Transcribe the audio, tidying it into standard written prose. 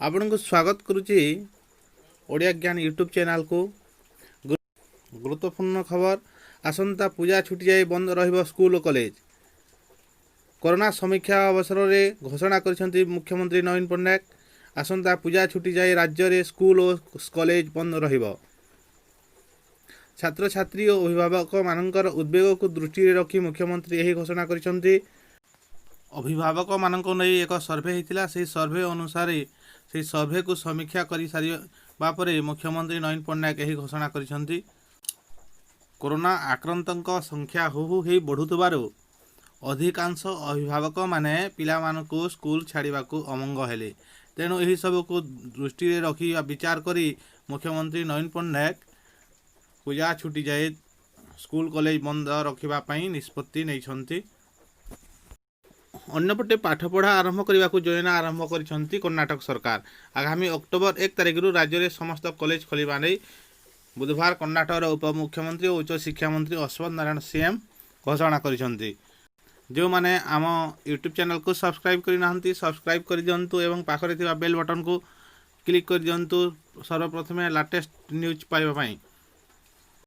ଆପଣଙ୍କୁ ସ୍ୱାଗତ କରୁଛି ଓଡ଼ିଆ ଜ୍ଞାନ ୟୁଟ୍ୟୁବ୍ ଚ୍ୟାନେଲକୁ। ଗୁରୁତ୍ୱପୂର୍ଣ୍ଣ ଖବର, ଆସନ୍ତା ପୂଜା ଛୁଟି ଯାଏ ବନ୍ଦ ରହିବ ସ୍କୁଲ ଓ କଲେଜ। କରୋନା ସମୀକ୍ଷା ଅବସରରେ ଘୋଷଣା କରିଛନ୍ତି ମୁଖ୍ୟମନ୍ତ୍ରୀ ନବୀନ ପଟ୍ଟନାୟକ। ଆସନ୍ତା ପୂଜା ଛୁଟି ଯାଏ ରାଜ୍ୟରେ ସ୍କୁଲ ଓ କଲେଜ ବନ୍ଦ ରହିବ। ଛାତ୍ରଛାତ୍ରୀ ଓ ଅଭିଭାବକମାନଙ୍କର ଉଦ୍ବେଗକୁ ଦୃଷ୍ଟିରେ ରଖି ମୁଖ୍ୟମନ୍ତ୍ରୀ ଏହି ଘୋଷଣା କରିଛନ୍ତି। ଅଭିଭାବକମାନଙ୍କୁ ନେଇ ଏକ ସର୍ଭେ ହେଇଥିଲା। ସେହି ସର୍ଭେ ଅନୁସାରେ, ସେହି ସର୍ଭେକୁ ସମୀକ୍ଷା କରିସାରିବା ପରେ ମୁଖ୍ୟମନ୍ତ୍ରୀ ନବୀନ ପଟ୍ଟନାୟକ ଏହି ଘୋଷଣା କରିଛନ୍ତି। କରୋନା ଆକ୍ରାନ୍ତଙ୍କ ସଂଖ୍ୟା ହୁ ହୁ ହୋଇ ବଢ଼ୁଥିବାରୁ ଅଧିକାଂଶ ଅଭିଭାବକମାନେ ପିଲାମାନଙ୍କୁ ସ୍କୁଲ ଛାଡ଼ିବାକୁ ଅମଙ୍ଗ ହେଲେ। ତେଣୁ ଏହିସବୁକୁ ଦୃଷ୍ଟିରେ ରଖି ବା ବିଚାର କରି ମୁଖ୍ୟମନ୍ତ୍ରୀ ନବୀନ ପଟ୍ଟନାୟକ ପୂଜା ଛୁଟି ଯାଏ ସ୍କୁଲ କଲେଜ ବନ୍ଦ ରଖିବା ପାଇଁ ନିଷ୍ପତ୍ତି ନେଇଛନ୍ତି। ଅନ୍ୟପଟେ ପାଠପଢ଼ା ଆରମ୍ଭ କରିବାକୁ ଯୋଜନା ଆରମ୍ଭ କରିଛନ୍ତି କର୍ଣ୍ଣାଟକ ସରକାର। ଆଗାମୀ ଅକ୍ଟୋବର 1 ତାରିଖରୁ ରାଜ୍ୟରେ ସମସ୍ତ କଲେଜ ଖୋଲିବା ନେଇ ବୁଧବାର କର୍ଣ୍ଣାଟକର ଉପମୁଖ୍ୟମନ୍ତ୍ରୀ ଓ ଉଚ୍ଚଶିକ୍ଷା ମନ୍ତ୍ରୀ ଅଶ୍ୱଥ ନାରାୟଣ ସିଏମ୍ ଘୋଷଣା କରିଛନ୍ତି। ଯେଉଁମାନେ ଆମ ୟୁଟ୍ୟୁବ୍ ଚ୍ୟାନେଲକୁ ସବସ୍କ୍ରାଇବ୍ କରିନାହାନ୍ତି, ସବସ୍କ୍ରାଇବ୍ କରିଦିଅନ୍ତୁ ଏବଂ ପାଖରେ ଥିବା ବେଲ୍ ବଟନ୍କୁ କ୍ଲିକ୍ କରିଦିଅନ୍ତୁ ସର୍ବପ୍ରଥମେ ଲାଟେଷ୍ଟ ନ୍ୟୁଜ୍ ପାଇବା ପାଇଁ।